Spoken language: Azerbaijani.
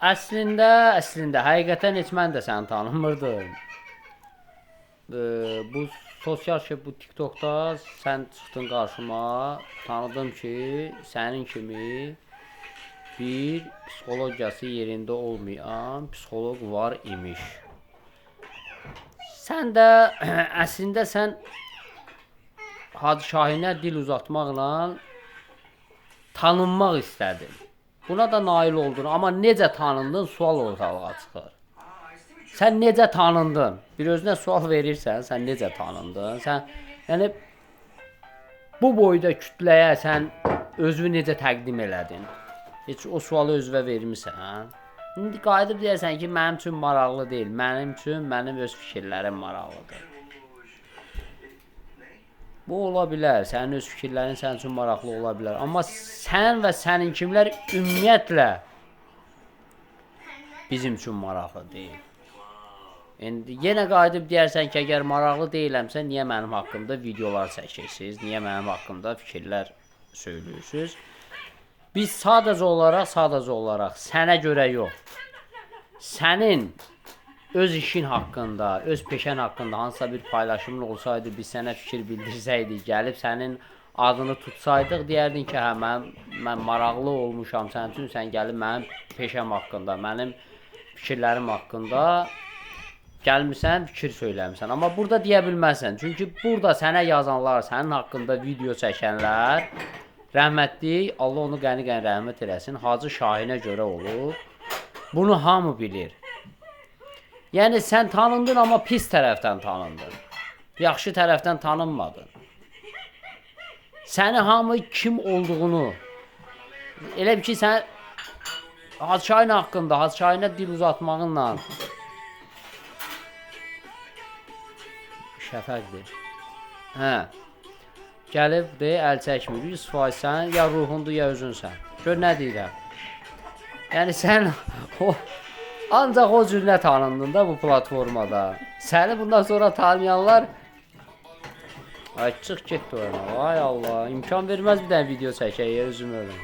Əslində həqiqətən heç mən də səni tanımırdım. Bu sosial şey, bu TikTokda sən çıxdın qarşıma, tanıdım ki, sənin kimi bir psixologiyası yerində olmayan psixoloq var imiş. Sən də əslində sən Hacı Şahinə dil uzatmaqla tanınmaq istədin. Buna da nail oldun, amma necə tanındın sual ortalığa çıxır. Sən necə tanındın? Bir özünə sual verirsən, sən necə tanındın? Sən yəni bu boyda kütləyə sən özünü necə təqdim elədin? Heç o sualı özünə vermisən? İndi qayıdıb deyərsən ki, mənim üçün maraqlı deyil. Mənim üçün mənim öz fikirlərim maraqlıdır. Bu ola bilər, sənin öz fikirlərin sənin üçün maraqlı ola bilər. Amma sən və sənin kimlər ümumiyyətlə bizim üçün maraqlı deyil. İndi yenə qayıdıb deyərsən ki, əgər maraqlı deyiləmsə, niyə mənim haqqımda videolar çəkirsiniz? Niyə mənim haqqımda fikirlər söylüyürsünüz? Biz sadəcə olaraq sənə görə yox, sənin öz işin haqqında, öz peşən haqqında hansısa bir paylaşımın olsaydı, biz sənə fikir bildirsəydik, gəlib sənin adını tutsaydıq, deyərdin ki, hə, mən maraqlı olmuşam sənin üçün, sən gəlib mənim peşəm haqqında, mənim fikirlərim haqqında gəlmisən, fikir söyləmisən. Amma burada deyə bilməzsən. Çünki burada sənə yazanlar, sənin haqqında video çəkənlər rəhmətli, Allah onu qəni-qəni rəhmət eləsin, Hacı Şahinə görə olub. Bunu hamı bilir. Yəni sən tanındın, amma pis tərəfdən tanındın. Yaxşı tərəfdən tanınmadın. Səni hamı kim olduğunu, elə bir ki, sən Hacı Şahin haqqında, Hacı Şahinə dil uzatmağınla şəfəqdir. Hə. Gəlib de, əl çəkmir. 100% sən ya ruhundur, ya özünsən. Gör nə deyirəm. Yəni sən o ancaq o cürlə tanındın da bu platformada. Səni bundan sonra tanıyanlar ay çıx get oyuna. Ay Allah, imkan verməz bir dənə video çəkək, özüm ölüm.